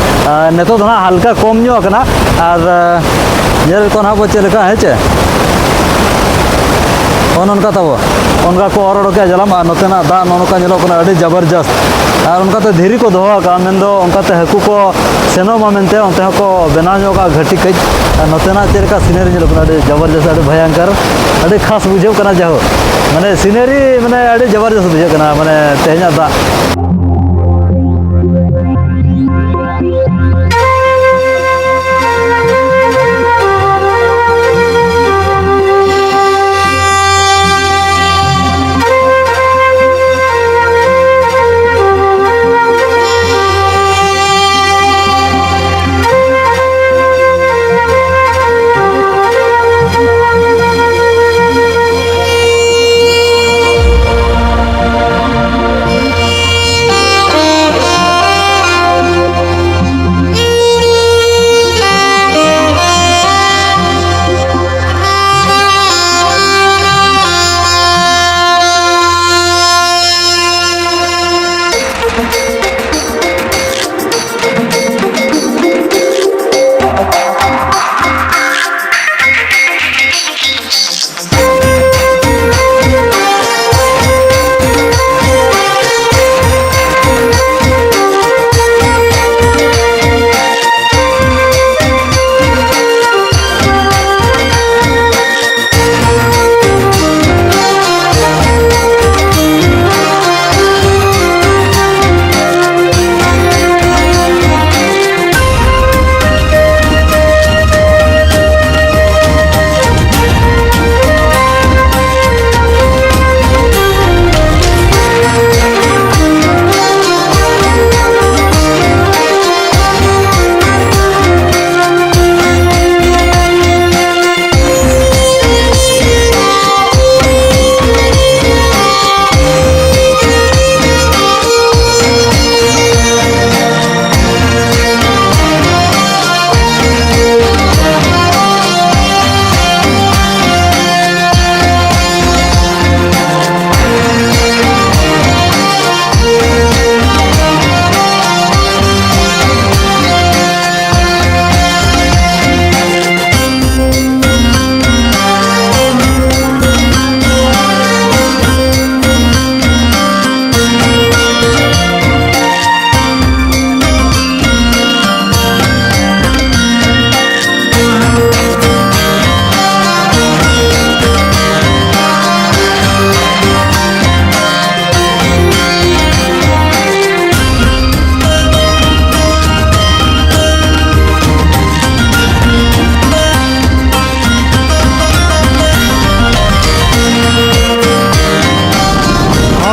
ᱟᱨ ᱱᱤᱛᱚᱜ ᱫᱚ ᱱᱟᱦᱟᱜ ᱦᱟᱞᱠᱟ ᱠᱚᱢ ᱧᱚᱜ ᱟᱠᱟᱱᱟ᱾ ᱟᱨ ᱧᱮᱞ ᱠᱚ ᱱᱟᱦᱟᱜ ᱵᱚ ᱪᱮᱫ ᱞᱮᱠᱟ, ᱦᱮᱸ ᱪᱮ, ᱚᱱ ᱚᱱᱠᱟ ᱛᱟᱵᱚ, ᱚᱱᱠᱟ ᱠᱚ ᱚᱨ ᱚᱰᱚᱠᱮᱜᱼᱟ ᱡᱟᱞᱟᱢ᱾ ᱟᱨ ᱱᱚᱛᱮᱱᱟᱜ ᱫᱟᱜ ᱱᱚᱜᱼᱚ ᱱᱚᱝᱠᱟ ᱧᱮᱞᱚᱜ ᱠᱟᱱᱟ, ᱟᱹᱰᱤ ᱡᱟᱵᱚᱨᱡᱟᱥᱛ᱾ ᱟᱨ ᱚᱱᱠᱟᱛᱮ ᱫᱷᱤᱨᱤ ᱠᱚ ᱫᱚᱦᱚ ᱟᱠᱟᱫᱼᱟ, ᱢᱮᱱᱫᱚ ᱚᱱᱠᱟᱛᱮ ᱦᱟᱹᱠᱩ ᱠᱚ ᱥᱮᱱᱚᱜ ᱢᱟ ᱢᱮᱱᱛᱮ ᱚᱱᱛᱮ ᱦᱚᱸᱠᱚ ᱵᱮᱱᱟᱣ ᱧᱚᱜ ᱠᱟᱜᱼᱟ ᱜᱷᱟᱹᱴᱤ ᱠᱟᱹᱡ᱾ ᱟᱨ ᱱᱚᱛᱮᱱᱟᱜ ᱪᱮᱫ ᱞᱮᱠᱟ ᱥᱤᱱᱟᱨᱤ ᱧᱮᱞᱚᱜ ᱠᱟᱱᱟ, ᱟᱹᱰᱤ ᱡᱟᱵᱚᱨᱡᱚᱥᱛ, ᱟᱹᱰᱤ ᱵᱷᱚᱭᱚᱝᱠᱚᱨ, ᱟᱹᱰᱤ ᱠᱷᱟᱥ ᱵᱩᱡᱷᱟᱹᱜ ᱠᱟᱱᱟ᱾ ᱡᱟᱭᱦᱳᱠ, ᱢᱟᱱᱮ ᱥᱤᱱᱟᱨᱤ ᱢᱟᱱᱮ ᱟᱹᱰᱤ ᱡᱟᱵᱚᱨᱡᱚᱥᱛ ᱵᱩᱡᱷᱟᱹᱜ ᱠᱟᱱᱟ, ᱢᱟᱱᱮ ᱛᱮᱦᱮᱧᱟᱜ ᱫᱟᱜ᱾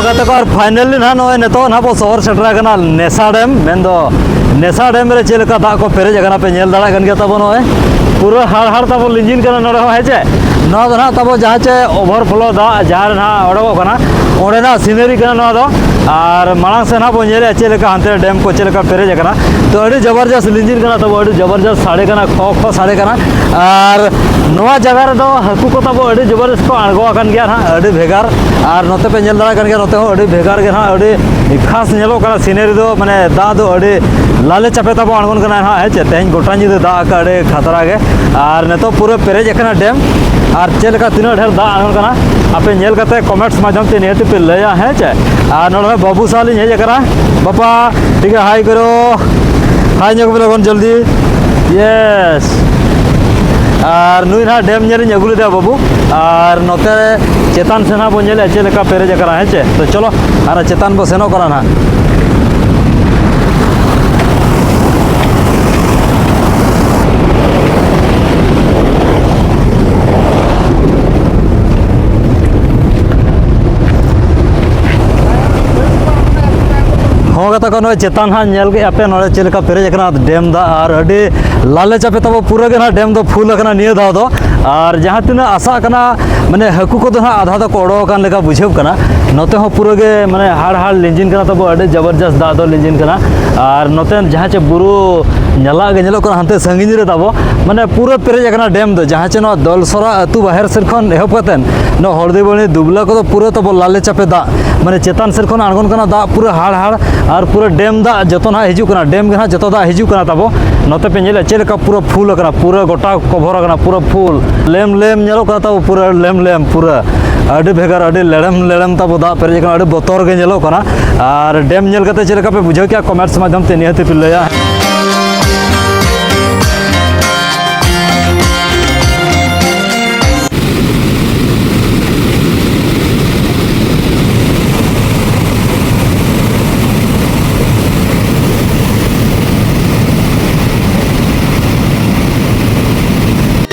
ᱜᱟᱛᱮ ᱠᱚ, ᱟᱨ finally ᱱᱟᱦᱟᱜ ᱱᱚᱜᱼᱚᱭ ᱱᱤᱛᱚᱜ ᱱᱟᱦᱟᱜ ᱵᱚ ᱥᱚᱦᱚᱨ ᱥᱮᱴᱮᱨ ᱟᱠᱟᱱᱟ ᱱᱮᱥᱟ ᱰᱮᱢ᱾ ᱢᱮᱱᱫᱚ ᱱᱮᱥᱟ ᱰᱮᱢ ᱨᱮ ᱪᱮᱫ ᱞᱮᱠᱟ ᱫᱟᱜ ᱠᱚ ᱯᱮᱨᱮᱡ ᱟᱠᱟᱱᱟ ᱯᱮ ᱧᱮᱞ ᱫᱟᱲᱮᱭᱟᱜ ᱠᱟᱱ ᱜᱮᱭᱟ ᱛᱟᱵᱚ᱾ ᱱᱚᱜᱼᱚᱭ ᱯᱩᱨᱟᱹ ᱦᱟᱲ ᱦᱟᱲ ᱛᱟᱵᱚ ᱞᱤᱸᱡᱤᱱ ᱠᱟᱱᱟ ᱱᱚᱰᱮ ᱦᱚᱸ, ᱦᱮᱸ ᱪᱮ? ᱱᱚᱣᱟ ᱫᱚ ᱱᱟᱦᱟᱜ ᱛᱟᱵᱚ ᱡᱟᱦᱟᱸ ᱪᱮ overflow ᱫᱟᱜ ᱡᱟᱦᱟᱸ ᱨᱮ ᱱᱟᱦᱟᱜ ᱚᱰᱚᱠᱚᱜ ᱠᱟᱱᱟ, ᱚᱸᱰᱮᱱᱟᱜ scenery ᱠᱟᱱᱟ ᱱᱚᱣᱟ ᱫᱚ᱾ ᱟᱨ ᱢᱟᱲᱟᱝ ᱥᱮᱫ ᱱᱟᱦᱟᱜ ᱵᱚᱱ ᱧᱮᱞᱮᱫᱼᱟ ᱪᱮᱫ ᱞᱮᱠᱟ ᱦᱟᱱᱛᱮ ᱰᱮᱢ ᱠᱚ ᱪᱮᱫ ᱞᱮᱠᱟ ᱯᱮᱨᱮᱡ ᱟᱠᱟᱱᱟ᱾ ᱛᱚ ᱟᱹᱰᱤ ᱡᱚᱵᱚᱨᱡᱚᱥ ᱞᱤᱸᱡᱤᱱ ᱠᱟᱱᱟ ᱛᱟᱵᱚ, ᱟᱹᱰᱤ ᱡᱚᱵᱚᱨᱡᱚᱥ ᱥᱟᱰᱮ ᱠᱟᱱᱟ, ᱠᱷᱚ ᱠᱷᱚ ᱥᱟᱰᱮ ᱠᱟᱱᱟ᱾ ᱟᱨ ᱱᱚᱣᱟ ᱡᱟᱭᱜᱟ ᱨᱮᱫᱚ ᱦᱟᱹᱠᱩ ᱠᱚ ᱛᱟᱵᱚ ᱟᱹᱰᱤ ᱡᱚᱵᱚᱨᱡᱚᱥ ᱠᱚ ᱟᱬᱜᱚ ᱟᱠᱟᱱ ᱜᱮᱭᱟ ᱱᱟᱦᱟᱜ, ᱟᱹᱰᱤ ᱵᱷᱮᱜᱟᱨ᱾ ᱟᱨ ᱱᱚᱛᱮ ᱯᱮ ᱧᱮᱞ ᱫᱟᱲᱮᱭᱟᱜ ᱠᱟᱱ ᱜᱮᱭᱟ, ᱱᱚᱛᱮ ᱦᱚᱸ ᱟᱹᱰᱤ ᱵᱷᱮᱜᱟᱨ ᱜᱮ ᱱᱟᱦᱟᱜ, ᱟᱹᱰᱤ ᱠᱷᱟᱥ ᱧᱮᱞᱚᱜ ᱠᱟᱱᱟ scenery ᱫᱚ, ᱢᱟᱱᱮ ᱫᱟᱜ ᱫᱚ ᱟᱹᱰᱤ ᱞᱟᱞᱮ ᱪᱟᱯᱮ ᱛᱟᱵᱚ ᱟᱬᱜᱚᱱ ᱠᱟᱱᱟ ᱱᱟᱦᱟᱜ, ᱦᱮᱸ ᱪᱮ? ᱛᱮᱦᱮᱧ ᱜᱚᱴᱟ ᱧᱤᱫᱟᱹ ᱫᱟᱜ ᱟᱠᱟᱫ ᱟᱹᱰᱤ ᱠᱷᱟᱛᱨᱟ ᱜᱮ᱾ ᱟᱨ ᱱᱤᱛᱚᱜ ᱯᱩᱨᱟᱹ ᱯᱮᱨᱮᱡ ᱟᱠᱟᱱᱟ ᱰᱮᱢ᱾ ᱟᱨ ᱪᱮᱫ ᱞᱮᱠᱟ ᱛᱤᱱᱟᱹᱜ ᱰᱷᱮᱨ ᱫᱟᱜ ᱟᱬᱜᱚᱱ ᱠᱟᱱᱟ ᱟᱯᱮ ᱧᱮᱞ ᱠᱟᱛᱮ comments ᱢᱟᱫᱽᱫᱷᱚᱢ ᱛᱮ ᱱᱤᱦᱟᱹᱛ ᱯᱮ ᱞᱟᱹᱭᱟ, ᱦᱮᱸ ᱪᱮ? ᱟᱨ ᱱᱚᱰᱮ ᱵᱟᱹᱵᱩ ᱥᱟᱶ ᱞᱤᱧ ᱦᱮᱡ ᱟᱠᱟᱱᱟ, ᱵᱟᱯᱟ ᱴᱷᱤᱠ ᱜᱮᱭᱟ, hi ᱠᱚᱨᱚ, hi ᱧᱚᱜ ᱵᱮᱱ ᱞᱚᱜᱚᱱ ᱡᱚᱞᱫᱤ᱾ Yes, ᱟᱨ ᱱᱩᱭ ᱱᱟᱦᱟᱜ ᱰᱮᱢ ᱧᱮᱞ ᱤᱧ ᱟᱹᱜᱩ ᱞᱮᱫᱮᱭᱟ ᱵᱟᱹᱵᱩ᱾ ᱟᱨ ᱱᱚᱛᱮ ᱪᱮᱛᱟᱱ ᱥᱮᱫ ᱱᱟᱦᱟᱜ ᱵᱚᱱ ᱧᱮᱞᱮᱫᱼᱟ ᱪᱮᱫ ᱞᱮᱠᱟ ᱯᱮᱨᱮᱡ ᱟᱠᱟᱱᱟ, ᱦᱮᱸ ᱪᱮ? ᱛᱚ ᱪᱚᱞᱚ ᱟᱨ ᱪᱮᱛᱟᱱ ᱵᱚ ᱥᱮᱱᱚᱜ ᱠᱟᱱᱟ ᱱᱟᱦᱟᱜ᱾ ᱦᱚᱸ ᱜᱟᱛᱮ ᱠᱚ, ᱱᱚᱜᱼᱚᱭ ᱪᱮᱛᱟᱱ ᱦᱟᱸᱜ ᱧᱮᱞ ᱠᱮᱫᱼᱟ ᱯᱮ, ᱱᱚᱰᱮ ᱪᱮᱫ ᱞᱮᱠᱟ ᱯᱮᱨᱮᱡ ᱟᱠᱟᱱᱟ ᱰᱮᱢ ᱫᱟᱜ, ᱟᱨ ᱟᱹᱰᱤ ᱞᱟᱞᱮ ᱪᱟᱯᱮ ᱛᱟᱵᱚ ᱯᱩᱨᱟᱹ ᱜᱮ ᱱᱟᱦᱟᱜ ᱰᱮᱢ ᱫᱚ full ᱟᱠᱟᱱᱟ ᱱᱤᱭᱟᱹ ᱫᱷᱟᱣ ᱫᱚ᱾ ᱟᱨ ᱡᱟᱦᱟᱸ ᱛᱤᱱᱟᱹᱜ ᱟᱥᱟᱜ ᱠᱟᱱᱟ, ᱢᱟᱱᱮ ᱦᱟᱹᱠᱩ ᱠᱚᱫᱚ ᱱᱟᱦᱟᱜ ᱟᱫᱷᱟ ᱫᱚᱠᱚ ᱚᱰᱚᱠ ᱟᱠᱟᱱ ᱞᱮᱠᱟ ᱵᱩᱡᱷᱟᱹᱜ ᱠᱟᱱᱟ᱾ ᱱᱚᱛᱮ ᱦᱚᱸ ᱯᱩᱨᱟᱹ ᱜᱮ ᱢᱟᱱᱮ ᱦᱟᱲ ᱦᱟᱲ ᱞᱤᱸᱡᱤᱱ ᱠᱟᱱᱟ ᱛᱟᱵᱚ, ᱟᱹᱰᱤ ᱡᱚᱵᱚᱨᱡᱚᱥ ᱫᱟᱜ ᱫᱚ ᱞᱤᱸᱡᱤᱱ ᱠᱟᱱᱟ᱾ ᱟᱨ ᱱᱚᱛᱮ ᱡᱟᱦᱟᱸ ᱪᱮ ᱵᱩᱨᱩ ᱧᱟᱞᱟᱜ ᱜᱮ ᱧᱮᱞᱚᱜ ᱠᱟᱱᱟ ᱦᱟᱱᱛᱮ ᱥᱟᱺᱜᱤᱧ ᱨᱮ ᱛᱟᱵᱚ, ᱢᱟᱱᱮ ᱯᱩᱨᱟᱹ ᱯᱮᱨᱮᱡ ᱟᱠᱟᱱᱟ ᱰᱮᱢ ᱫᱚ᱾ ᱡᱟᱦᱟᱸ ᱪᱮ ᱱᱚᱣᱟ ᱫᱚᱞᱥᱚᱨᱟ ᱟᱹᱛᱩ ᱵᱟᱦᱮᱨ ᱥᱮᱫ ᱠᱷᱚᱱ ᱮᱦᱚᱵ ᱠᱟᱛᱮᱱ ᱱᱚᱣᱟ ᱦᱚᱲᱫᱤ ᱵᱟᱹᱲᱤ ᱫᱩᱵᱽᱞᱟ ᱠᱚᱫᱚ ᱯᱩᱨᱟᱹ ᱛᱟᱵᱚ ᱞᱟᱞᱮ ᱪᱟᱯᱮ ᱫᱟᱜ, ᱢᱟᱱᱮ ᱪᱮᱛᱟᱱ ᱥᱮᱫ ᱠᱷᱚᱱ ᱟᱬᱜᱚᱱ ᱠᱟᱱᱟ ᱫᱟᱜ ᱯᱩᱨᱟᱹ ᱦᱟᱲ ᱦᱟᱲ, ᱟᱨ ᱯᱩᱨᱟᱹ ᱰᱮᱢ ᱫᱟᱜ ᱡᱚᱛᱚ ᱱᱟᱦᱟᱜ ᱦᱤᱡᱩᱜ ᱠᱟᱱᱟ, ᱰᱮᱢ ᱜᱮ ᱱᱟᱦᱟᱜ ᱡᱚᱛᱚ ᱫᱟᱜ ᱦᱤᱡᱩᱜ ᱠᱟᱱᱟ ᱛᱟᱵᱚ᱾ ᱱᱚᱛᱮ ᱯᱮ ᱧᱮᱞᱮᱫ ᱪᱮᱫ ᱞᱮᱠᱟ ᱯᱩᱨᱟᱹ full ᱟᱠᱟᱱᱟ, ᱯᱩᱨᱟᱹ ᱜᱚᱴᱟ cover ᱟᱠᱟᱱᱟ, ᱯᱩᱨᱟᱹ full ᱞᱮᱢ ᱞᱮᱢ ᱧᱮᱞᱚᱜ ᱠᱟᱱᱟ ᱛᱟᱵᱚ, ᱯᱩᱨᱟᱹ ᱞᱮᱢ ᱞᱮᱢ, ᱯᱩᱨᱟᱹ ᱟᱹᱰᱤ ᱵᱷᱮᱜᱟᱨ, ᱟᱹᱰᱤ ᱞᱮᱲᱮᱢ ᱞᱮᱲᱮᱢ ᱛᱟᱵᱚ ᱫᱟᱜ ᱯᱮᱨᱮᱡ ᱟᱠᱟᱱᱟ, ᱟᱹᱰᱤ ᱵᱚᱛᱚᱨ ᱜᱮ ᱧᱮᱞᱚᱜ ᱠᱟᱱᱟ᱾ ᱟᱨ ᱰᱮᱢ ᱧᱮᱞ ᱠᱟᱛᱮ ᱪᱮᱫ ᱞᱮᱠᱟ ᱯᱮ ᱵᱩᱡᱷᱟᱹᱣ ᱠᱮᱜᱼᱟ, comments ᱢᱟᱫᱽᱫᱷᱚᱢ ᱛᱮ ᱱᱤᱦᱟᱹᱛ ᱯᱮ ᱞᱟᱹᱭᱟ᱾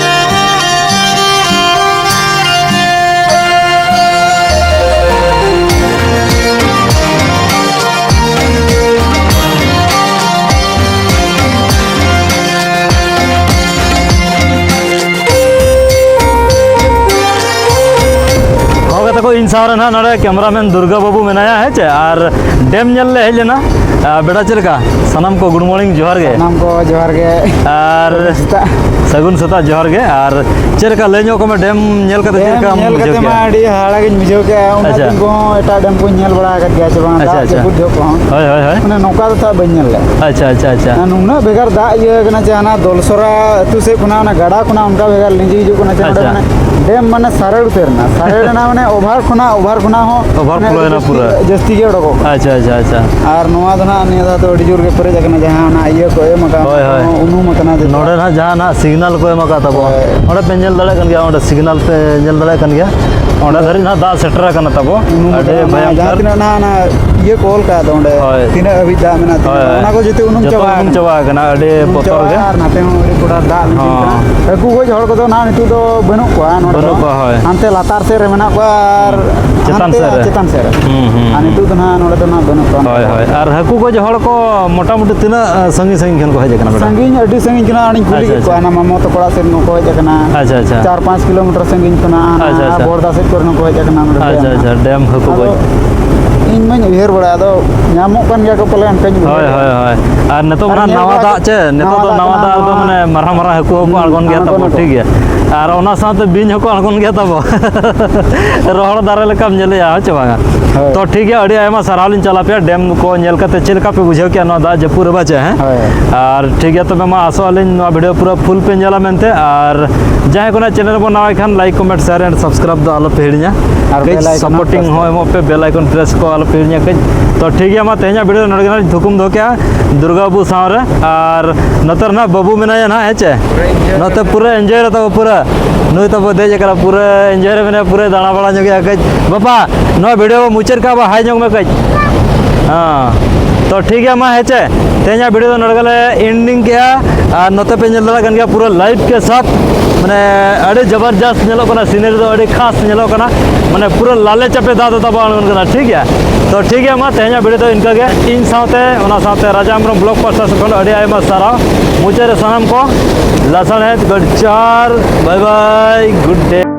ᱤᱧ ᱥᱟᱶ ᱨᱮ ᱱᱟᱦᱟᱜ ᱱᱚᱰᱮ cameraman ᱫᱩᱨᱜᱟ ᱵᱟᱹᱵᱩ ᱢᱮᱱᱟᱭᱟ, ᱦᱮᱸ ᱪᱮ? ᱟᱨ dam ᱧᱮᱞ ᱞᱮ ᱦᱮᱡ ᱞᱮᱱᱟ᱾ ᱟᱨ ᱵᱮᱴᱟ, ᱪᱮᱫ ᱞᱮᱠᱟ? ᱥᱟᱱᱟᱢ ᱠᱚ good morning, ᱡᱚᱦᱟᱨ ᱜᱮ᱾ ᱥᱟᱱᱟᱢ ᱠᱚ ᱡᱚᱦᱟᱨ ᱜᱮ᱾ ᱟᱨ ᱥᱟᱹᱜᱩᱱ ᱥᱮᱛᱟᱜ᱾ ᱥᱟᱹᱜᱩᱱ ᱥᱮᱛᱟᱜ, ᱡᱚᱦᱟᱨ ᱜᱮ᱾ ᱟᱨ ᱪᱮᱫ ᱞᱮᱠᱟ, ᱞᱟᱹᱭ ᱧᱚᱜ ᱠᱚ ᱢᱮ, dam ᱧᱮᱞ ᱠᱟᱛᱮ ᱪᱮᱫ dam ᱞᱮᱠᱟᱢ ᱧᱮᱞ ᱵᱩᱡᱷᱟᱹᱣ ᱠᱟᱛᱮ ᱢᱟ ᱠᱮᱜᱼᱟ? ᱟᱹᱰᱤ ᱦᱟᱦᱟᱲᱟ ᱜᱤᱧ ᱵᱩᱡᱷᱟᱹᱣ ᱠᱮᱜᱼᱟ᱾ ᱩᱱᱟᱹᱜ ᱟᱪᱪᱷᱟ᱾ ᱫᱤᱱ ᱠᱚᱦᱚᱸ ᱮᱴᱟᱜ dam ᱠᱚᱧ ᱧᱮᱞ ᱵᱟᱲᱟ ᱟᱠᱟᱫ ᱜᱮᱭᱟ ᱥᱮ ᱵᱟᱝ, ᱟᱪᱪᱷᱟ, ᱫᱟᱜ ᱟᱪᱪᱷᱟ᱾ ᱡᱟᱹᱯᱩᱫ ᱡᱚᱦᱚᱜ ᱠᱚᱦᱚᱸ᱾ ᱦᱳᱭ, ᱦᱳᱭ, ᱦᱳᱭ᱾ ᱢᱟᱱᱮ ᱱᱚᱝᱠᱟ ᱫᱚ ᱛᱟᱦᱮᱸ ᱵᱟᱹᱧ ᱧᱮᱞ ᱞᱮᱫᱼᱟ᱾ ᱟᱪᱪᱷᱟ, ᱟᱪᱪᱷᱟ, ᱟᱪᱪᱷᱟ᱾ ᱟᱨ ᱱᱩᱱᱟᱹᱜ ᱵᱷᱮᱜᱟᱨ ᱫᱟᱜ ᱤᱭᱟᱹ ᱠᱟᱱᱟ ᱡᱮ ᱦᱟᱱᱟ ᱫᱚᱞᱥᱚᱨᱟ ᱟᱹᱛᱩ ᱥᱮᱫ ᱠᱷᱚᱱᱟᱜ ᱚᱱᱟ ᱜᱟᱰᱟ ᱠᱷᱚᱱᱟᱜ ᱚᱱᱠᱟ ᱵᱷᱮᱜᱟᱨ ᱞᱤᱸᱡᱤ ᱦᱤᱡᱩᱜ ᱠᱟᱱᱟ ᱡᱮ ᱱᱚᱰᱮ ᱟᱪᱪᱷᱟ᱾ ᱢᱟᱱᱮ dam ᱢᱟᱱᱮ ᱥᱟᱨᱮᱲ ᱩᱛᱟᱹᱨ ᱮᱱᱟ᱾ ᱥᱟᱨᱮᱲ ᱮᱱᱟ ᱢᱟᱱᱮ over ᱠᱷᱚᱱᱟᱜ, over ᱠᱷᱚᱱᱟᱜ ᱦᱚᱸ ᱚᱵᱷᱟᱨ ᱢᱟᱱᱮ ᱯᱷᱞᱳ ᱮᱱᱟ ᱡᱟᱹᱥᱛᱤ, ᱯᱩᱨᱟᱹ᱾ ᱡᱟᱹᱥᱛᱤ ᱜᱮ ᱚᱰᱚᱠᱚᱜ ᱠᱟᱱᱟ᱾ ᱟᱪᱪᱷᱟ, ᱟᱪᱪᱷᱟ, ᱟᱪᱪᱷᱟ᱾ ᱟᱨ ᱱᱚᱣᱟ ᱫᱚ ᱱᱟᱦᱟᱜ ᱱᱤᱭᱟᱹ ᱫᱷᱟᱣ ᱫᱚ ᱟᱹᱰᱤ ᱡᱳᱨ ᱜᱮ ᱯᱮᱨᱮᱡ ᱟᱠᱟᱱᱟ, ᱡᱟᱦᱟᱸ ᱚᱱᱟ ᱤᱭᱟᱹ ᱠᱚ ᱮᱢ ᱟᱠᱟᱱ, ᱦᱳᱭ, ᱦᱳᱭ᱾ ᱩᱱᱩᱢ ᱟᱠᱟᱱᱟ ᱡᱮᱴᱟ᱾ ᱱᱚᱰᱮ ᱱᱟᱦᱟᱜ ᱡᱟᱦᱟᱸ ᱱᱟᱦᱟᱜ signal ᱠᱚ ᱮᱢ ᱟᱠᱟᱫ ᱛᱟᱵᱚ, ᱦᱳᱭ᱾ ᱚᱸᱰᱮ ᱯᱮ ᱧᱮᱞ ᱫᱟᱲᱮᱭᱟᱜ ᱠᱟᱱ ᱜᱮᱭᱟ, ᱚᱸᱰᱮ signal ᱯᱮ ᱧᱮᱞ ᱫᱟᱲᱮᱭᱟᱜ ᱠᱟᱱ ᱜᱮᱭᱟ, ᱚᱸᱰᱮ ᱫᱷᱟᱹᱨᱤᱡ ᱱᱟᱦᱟᱜ ᱫᱟᱜ ᱥᱮᱴᱮᱨ ᱟᱠᱟᱱᱟ ᱛᱟᱵᱚ᱾ ᱩᱱᱩᱢ ᱟᱹᱰᱤ ᱟᱠᱟᱱᱟ, ᱚᱱᱟ ᱵᱷᱚᱭᱚᱝᱠᱚᱨ᱾ ᱡᱟᱦᱟᱸ ᱛᱤᱱᱟᱹᱜ ᱱᱟᱦᱟᱜ ᱚᱱᱟ ᱤᱭᱟᱹ ᱠᱚ ᱚᱞ ᱠᱟᱜ ᱫᱚ ᱚᱸᱰᱮ, ᱦᱳᱭ᱾ ᱛᱤᱱᱟᱹᱜ ᱦᱟᱹᱵᱤᱡ ᱫᱟᱜ ᱢᱮᱱᱟᱜᱼᱟ, ᱛᱤᱱᱟᱹᱜ ᱦᱳᱭ᱾ ᱵᱟᱝ, ᱚᱱᱟ ᱠᱚ ᱡᱮᱛᱮ ᱩᱱᱩᱢ ᱡᱚᱛᱚ ᱪᱟᱵᱟ ᱩᱱᱩᱢ ᱟᱠᱟᱱᱟ᱾ ᱪᱟᱵᱟ ᱟᱠᱟᱱᱟ, ᱟᱹᱰᱤ ᱩᱱᱩᱢ ᱵᱚᱛᱚᱨ ᱪᱟᱵᱟ ᱜᱮ᱾ ᱟᱨ ᱱᱟᱛᱮ ᱦᱚᱸ ᱟᱹᱰᱤ ᱠᱚᱰᱷᱟ ᱫᱟᱜ ᱞᱤᱸᱡᱤᱱ ᱠᱟᱱᱟ᱾ ᱦᱚᱸ᱾ ᱦᱟᱹᱠᱩ ᱜᱚᱡ ᱦᱚᱲ ᱠᱚᱫᱚ ᱱᱟᱦᱟᱜ ᱱᱤᱛᱚᱜ ᱫᱚ ᱵᱟᱹᱱᱩᱜ ᱠᱚᱣᱟ ᱱᱚᱰᱮ ᱵᱟᱹᱱᱩᱜ ᱫᱚ᱾ ᱠᱚᱣᱟ, ᱦᱳᱭ᱾ ᱦᱟᱱᱛᱮ ᱞᱟᱛᱟᱨ ᱥᱮᱫ ᱨᱮ ᱢᱮᱱᱟᱜ ᱠᱚᱣᱟ ᱟᱨ ᱪᱮᱛᱟᱱ ᱦᱟᱱᱛᱮ ᱥᱮᱫ ᱨᱮ᱾ ᱪᱮᱛᱟᱱ ᱥᱮᱫ ᱨᱮ᱾ ᱦᱩᱸ, ᱦᱩᱸ, ᱟᱨ ᱦᱩᱸ᱾ ᱱᱤᱛᱚᱜ ᱫᱚ ᱱᱟᱦᱟᱜ ᱱᱚᱰᱮ ᱫᱚ ᱱᱟᱦᱟᱜ ᱵᱟᱹᱱᱩᱜ ᱠᱚᱣᱟ᱾ ᱦᱳᱭ, ᱦᱳᱭ᱾ ᱟᱨ ᱦᱟᱹᱠᱩ ᱜᱚᱡ ᱦᱚᱲ ᱠᱚ ᱢᱚᱴᱟᱢᱩᱴᱤ ᱛᱤᱱᱟᱹᱜ, ᱟ, ᱥᱟᱺᱜᱤᱧ ᱥᱟᱺᱜᱤᱧ ᱠᱷᱚᱱ ᱠᱚ ᱦᱮᱡ ᱟᱠᱟᱱᱟ ᱵᱮᱴᱟ? ᱥᱟᱺᱜᱤᱧ, ᱟᱹᱰᱤ ᱥᱟᱺᱜᱤᱧ ᱠᱷᱚᱱᱟᱜ ᱚᱸᱰᱮᱧ ᱠᱩᱞᱤ ᱟᱪᱪᱷᱟ, ᱠᱮᱫ ᱠᱚᱣᱟ, ᱟᱪᱪᱷᱟ᱾ ᱦᱟᱱᱟ ᱢᱟᱢᱚ ᱛᱟᱠᱚ ᱚᱲᱟᱜ ᱥᱮᱫ ᱦᱚᱸᱠᱚ ᱦᱮᱡ ᱟᱠᱟᱱᱟ᱾ ᱟᱪᱪᱷᱟ, ᱟᱪᱪᱷᱟ᱾ ᱪᱟᱨ ᱯᱟᱸᱪ ᱠᱤᱞᱳᱢᱤᱴᱟᱨ ᱥᱟᱺᱜᱤᱧ ᱠᱷᱚᱱᱟᱜ ᱦᱟᱱᱟ ᱟᱪᱪᱷᱟ, ᱟᱪᱪᱷᱟ᱾ ᱵᱚᱲᱫᱟ ᱥᱮᱫ ᱠᱚᱨᱮ ᱦᱚᱸᱠᱚ ᱦᱮᱡ ᱟᱠᱟᱱᱟ ᱱᱚᱰᱮ ᱟᱪᱪᱷᱟ, ᱰᱮᱢ ᱟᱪᱪᱷᱟ᱾ ᱦᱟᱸᱜ᱾ ᱰᱮᱢ ᱦᱟᱹᱠᱩ ᱟᱫᱚ ᱜᱚᱡ᱾ ᱤᱧ ᱢᱟᱧ ᱩᱭᱦᱟᱹᱨ ᱵᱟᱲᱟᱭᱟ, ᱟᱫᱚ ᱧᱟᱢᱚᱜ ᱠᱟᱱ ᱜᱮᱭᱟ ᱠᱚ ᱯᱟᱞᱮ, ᱚᱱᱠᱟᱧ ᱦᱳᱭ, ᱩᱭᱦᱟᱹᱨᱮᱜᱼᱟ᱾ ᱦᱳᱭ, ᱦᱳᱭ᱾ ᱟᱨ ᱱᱤᱛᱚᱜ ᱟᱨ ᱢᱟ ᱱᱟᱦᱟᱜ ᱧᱮᱞ ᱱᱟᱣᱟ ᱵᱟᱲᱟ ᱫᱟᱜ ᱠᱟᱛᱮ ᱪᱮ, ᱱᱤᱛᱚᱜ ᱱᱟᱣᱟ ᱫᱚ ᱫᱟᱜ ᱱᱟᱣᱟ ᱠᱟᱱᱟ, ᱫᱟᱜ ᱨᱮᱫᱚ ᱱᱟᱣᱟ ᱢᱟᱱᱮ ᱢᱟᱨᱦᱟ ᱢᱟᱨᱦᱟ ᱦᱟᱹᱠᱩ ᱦᱚᱸᱠᱚ ᱦᱩᱸ, ᱟᱬᱜᱚᱱ ᱜᱮᱭᱟ ᱟᱬᱜᱚᱱ ᱛᱟᱵᱚ, ᱟᱠᱚ᱾ ᱴᱷᱤᱠ ᱜᱮᱭᱟ᱾ ᱟᱨ ᱚᱱᱟ ᱥᱟᱶᱛᱮ ᱵᱤᱧ ᱦᱚᱸᱠᱚ ᱟᱬᱜᱚᱱ ᱜᱮᱭᱟ ᱛᱟᱵᱚ᱾ ᱨᱚᱦᱚᱲ ᱫᱟᱨᱮ ᱞᱮᱠᱟᱢ ᱧᱮᱞᱮᱜᱼᱟ, ᱦᱮᱸ ᱪᱮ ᱵᱟᱝᱟ? ᱦᱳᱭ᱾ ᱛᱚ ᱴᱷᱤᱠ ᱜᱮᱭᱟ, ᱟᱹᱰᱤ ᱟᱭᱢᱟ ᱥᱟᱨᱦᱟᱣ ᱞᱤᱧ ᱪᱟᱞ ᱟᱯᱮᱭᱟ, ᱰᱮᱢ ᱠᱚ ᱧᱮᱞ ᱠᱟᱛᱮ ᱪᱮᱫ ᱞᱮᱠᱟ ᱯᱮ ᱵᱩᱡᱷᱟᱹᱣ ᱠᱮᱜᱼᱟ ᱱᱚᱣᱟ ᱫᱟᱜ ᱡᱟᱹᱯᱩᱫ ᱨᱮ, ᱵᱟᱪᱮ, ᱦᱮᱸ? ᱦᱳᱭ᱾ ᱟᱨ ᱴᱷᱤᱠ ᱜᱮᱭᱟ, ᱛᱚᱵᱮ ᱢᱟ ᱟᱥᱚᱜ ᱟᱹᱞᱤᱧ ᱱᱚᱣᱟ video ᱯᱩᱨᱟᱹ full ᱯᱮ ᱧᱮᱞᱟ ᱢᱮᱱᱛᱮ, ᱟᱨ ᱡᱟᱦᱟᱸᱭ ᱠᱚ ᱱᱟᱜ channel ᱨᱮᱵᱚᱱ ᱱᱟᱣᱟ ᱠᱷᱟᱱ like, comment, share and subscribe ᱫᱚ ᱟᱞᱚ ᱯᱮ ᱦᱤᱲᱤᱧᱟ᱾ ᱟᱨ ᱠᱟᱹᱡ bell icon ᱦᱚᱸ supporting press ᱦᱚᱸ ᱠᱟᱜ ᱮᱢᱚᱜ ᱯᱮ, bell icon press ᱠᱚ ᱟᱞᱚ ᱯᱮ ᱦᱤᱲᱤᱧᱟ ᱠᱟᱹᱡ᱾ ᱛᱚ ᱴᱷᱤᱠ ᱜᱮᱭᱟ, ᱢᱟ ᱛᱮᱦᱮᱧᱟᱜ video ᱫᱚ ᱱᱚᱰᱮ ᱜᱮ ᱱᱟᱜ ᱛᱷᱩᱠᱩᱢ ᱫᱚᱦᱚ ᱠᱮᱜᱼᱟ ᱫᱩᱨᱜᱟ ᱵᱟᱹᱵᱩ ᱥᱟᱶ ᱨᱮ, ᱟᱨ ᱱᱚᱛᱮ ᱨᱮ ᱱᱟᱜ ᱵᱟᱹᱵᱩ ᱢᱮᱱᱟᱭᱟ ᱱᱟᱜ, ᱦᱮᱸ ᱪᱮ? ᱱᱚᱛᱮ ᱯᱩᱨᱟᱹ enjoy ᱨᱮ ᱛᱟᱵᱚ, ᱯᱩᱨᱟᱹ ᱱᱩᱭ ᱛᱟᱵᱚ ᱫᱮᱡ ᱟᱠᱟᱱᱟ, ᱯᱩᱨᱟᱹ enjoy ᱨᱮ ᱢᱮᱱᱟᱭᱟ, ᱯᱩᱨᱟᱹ ᱫᱟᱬᱟ ᱵᱟᱲᱟ ᱧᱚᱜᱮᱜᱼᱟ ᱠᱟᱹᱡ᱾ ᱵᱟᱯᱟ, ᱱᱚᱣᱟ video ᱵᱚ ᱢᱩᱪᱟᱹᱫ ᱠᱟᱜᱼᱟ, ᱵᱟ, hi ᱧᱚᱜ ᱢᱮ ᱠᱟᱹᱡ᱾ ᱦᱮᱸ, ᱛᱚ ᱴᱷᱤᱠ ᱜᱮᱭᱟ, ᱢᱟ ᱦᱮᱸ ᱪᱮ, ᱛᱮᱦᱮᱧᱟᱜ video ᱫᱚ ᱱᱚᱰᱮ ᱜᱮᱞᱮ ending ᱠᱮᱜᱼᱟ᱾ ᱟᱨ ᱱᱚᱛᱮ ᱯᱮ ᱧᱮᱞ ᱫᱟᱲᱮᱭᱟᱜ ᱠᱟᱱ ᱜᱮᱭᱟ ᱯᱩᱨᱟᱹ live ᱠᱮ ᱥᱟᱛᱷ, ᱢᱟᱱᱮ ᱟᱹᱰᱤ ᱡᱚᱵᱚᱨᱡᱚᱥᱛ ᱧᱮᱞᱚᱜ ᱠᱟᱱᱟ, scenery ᱫᱚ ᱟᱹᱰᱤ ᱠᱷᱟᱥ ᱧᱮᱞᱚᱜ ᱠᱟᱱᱟ, ᱢᱟᱱᱮ ᱯᱩᱨᱟᱹ ᱞᱟᱞᱮ ᱪᱟᱯᱮ ᱫᱟᱜ ᱫᱚ ᱛᱟᱵᱚ ᱟᱬᱜᱚᱱ ᱠᱟᱱᱟ, ᱴᱷᱤᱠ ᱜᱮᱭᱟ᱾ ᱛᱚ ᱴᱷᱤᱠ ᱜᱮᱭᱟ, ᱢᱟ ᱛᱮᱦᱮᱧᱟᱜ video ᱫᱚ ᱤᱱᱠᱟᱹ ᱜᱮ, ᱤᱧ ᱥᱟᱶᱛᱮ, ᱚᱱᱟ ᱥᱟᱶᱛᱮ ᱨᱟᱡᱟ ᱦᱮᱢᱵᱨᱚᱢ vlog ᱯᱟᱥᱴᱟ ᱥᱮᱫ ᱠᱷᱚᱱ ᱟᱹᱰᱤ ᱟᱭᱢᱟ ᱥᱟᱨᱦᱟᱣ᱾ ᱢᱩᱪᱟᱹᱫ ᱨᱮ ᱥᱟᱱᱟᱢ ᱠᱚ ᱞᱟᱥᱟᱲᱦᱮᱫ ᱜᱚᱰ ᱡᱚᱦᱟᱨ, bye bye, good day᱾